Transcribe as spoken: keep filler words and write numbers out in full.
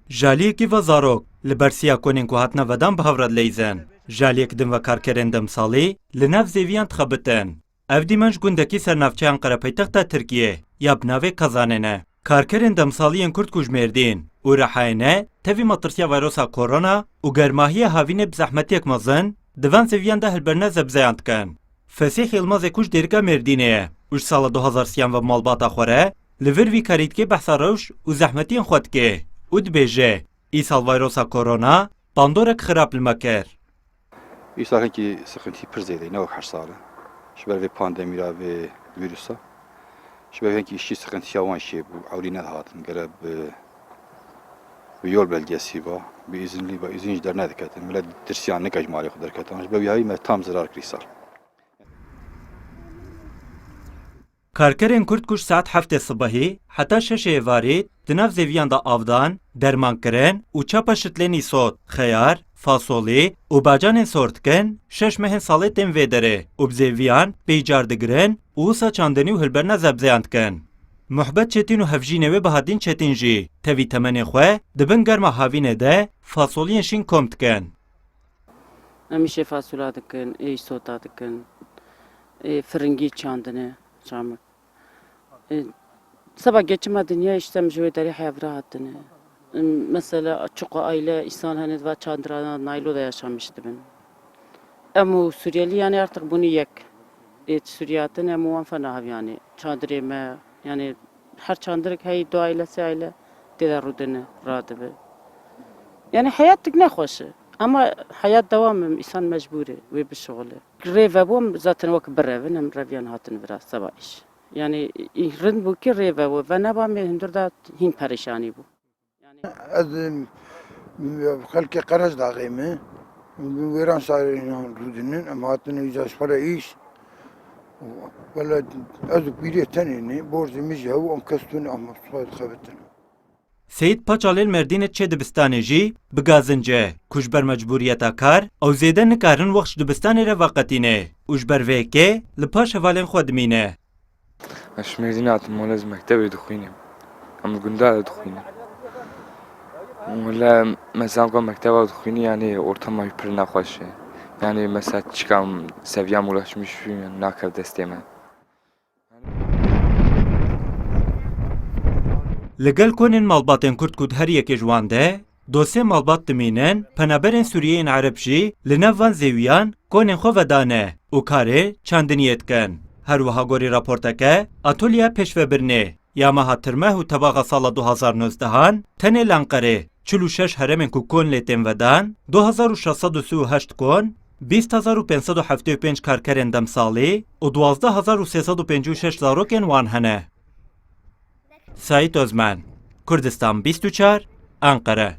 Jaliyekî ve zarok li ber siya konên ku hatine vedan bi hev re dileyzin. Jaliyek din ve karkerên demsalî li nav zêviyan dixebitin. Ev dîmenc gundekî ser navçeya Enqere paytexta Tirkiyê ya bi navê Kazanê ne. Karkerên demsalî yên Kurd ku ji Mêrdîn û Rihayê ne, tevî metirsiya vayrosa korona û germahiyê havînê bi zehmetiyek mezin di van zêviyan de hilberîna zebzeyan dikin. Fesîh Yilmazê ku ji Dêrika Mêrdînê ye û ji sala du hazar siyan ve malbata xwe re li vir vî karî dike, behsa rewş û zehmetiyên xwe dike û dibêje, Îsal vayrosa korona bandorek xirab li me kir. Îsal hinkî siqintî pir zêde ye, ne wek her sal e. Ji ber vê pandemî re, vê vîrusa. Ji ber hinkî îşçî siqintiya wan jî bû, ewlî nedihatin. Gere bi, bi yol belgesi va, bi îzinlî va, îzin ji dernediketin. Milet tirsiyan neke ji malê xwe derketin. Ji ber wî havî me tam zirar kir îsal. Karkerên Kurd ku ji saet heftê sibehî heta şeşê êvarî di nav zêviyan de av dan, derman kirin û çapa şitlên îsot, xeyar, fasolî û bacanên sor dikin, şeş mehên salê tên vê derê û bi zêviyan pêyî car digirin û wisa çandinî û hilberîna zebzeyan dikin. Muhbet Çetîn û hevjînê wê Bahatîn Çetîn jî tevî temenê xwe di bin germa havînê de fasoliyên şîn kom dikin. Em îşê fasola dikin, ê îsota dikin, ê firingî çandine, çamik. Ê, seba geçima dinya işte em ji wê derê heya vira hatine. Em, mesela, çiqo aile, îsan hene di va çandirana naylo de yaşamiş dibin. Em û Suriyelî, yani, artık bûne yek. Ê, Suriyê hatine, em û wan fena hev, yani. Çandirê me, yani, her çandirek hey du aile, sê aile tê de rûdine, radibe. Yani, heyatek nexweş e. Ama heyat dewam e, îsan mecbûr e, wê bişixule. Rê vebû, em zaten wek birevin, em reviyan hatin vira seba îş. Yani, î-, rind bû ki rê vebû, ve neba me hundir da hîn perêşanî bû. Yani, ez, em, xelkê Qerezdaxê me, em wêran sarê rûdinin, em hatine îca ji xwe re îş. Wele ez û pîrê tenê ne, borzê min jî hew, em kes tune, em xwe dixebitin. Seyîd Paçalê li Mêrdînê çê dibistanê jî bi gazinc e, ku ji ber mecbûriyeta kar ew zêde nikarin wext ji dibistanê re veqetîne û ji ber vê yekê li paş hevalên xwe dimîne. Ez ji Mêrdînê hatim, mole ez mektebê dixwînim. Em li gunda de dixwînin. Mole mesela ku mekteba dixwînî, yani ortama wî pir nexweş e. Yani mesela çikam seviyam ulaşmış, nake destê me. Li gel konên malbatên Kurd ku di her yekê ji wan de du sê malbat dimînin, penaberên Sûriyeyên Ereb jî li nav van zêwiyan konên xwe vedane û karê çandiniyê dikin. Her wiha gorî raporteke Atolyeya Pêşvebirinê ya meha Tirmeh û Tebaxa sala du hazar nozdehan, tenê li Enqerê çil û şeş herêmên ku kon lê tên vedan, du hezar û şeş sed û sî û heşt kon, bîst hezar û pênc sed û heftê û pênc karkerên demsalî û duwazdeh hezar û sê sed û pêncî û şeş zarokên wan hene. Saîd Ozmen, Kurdistan bîst û çar, Enqere.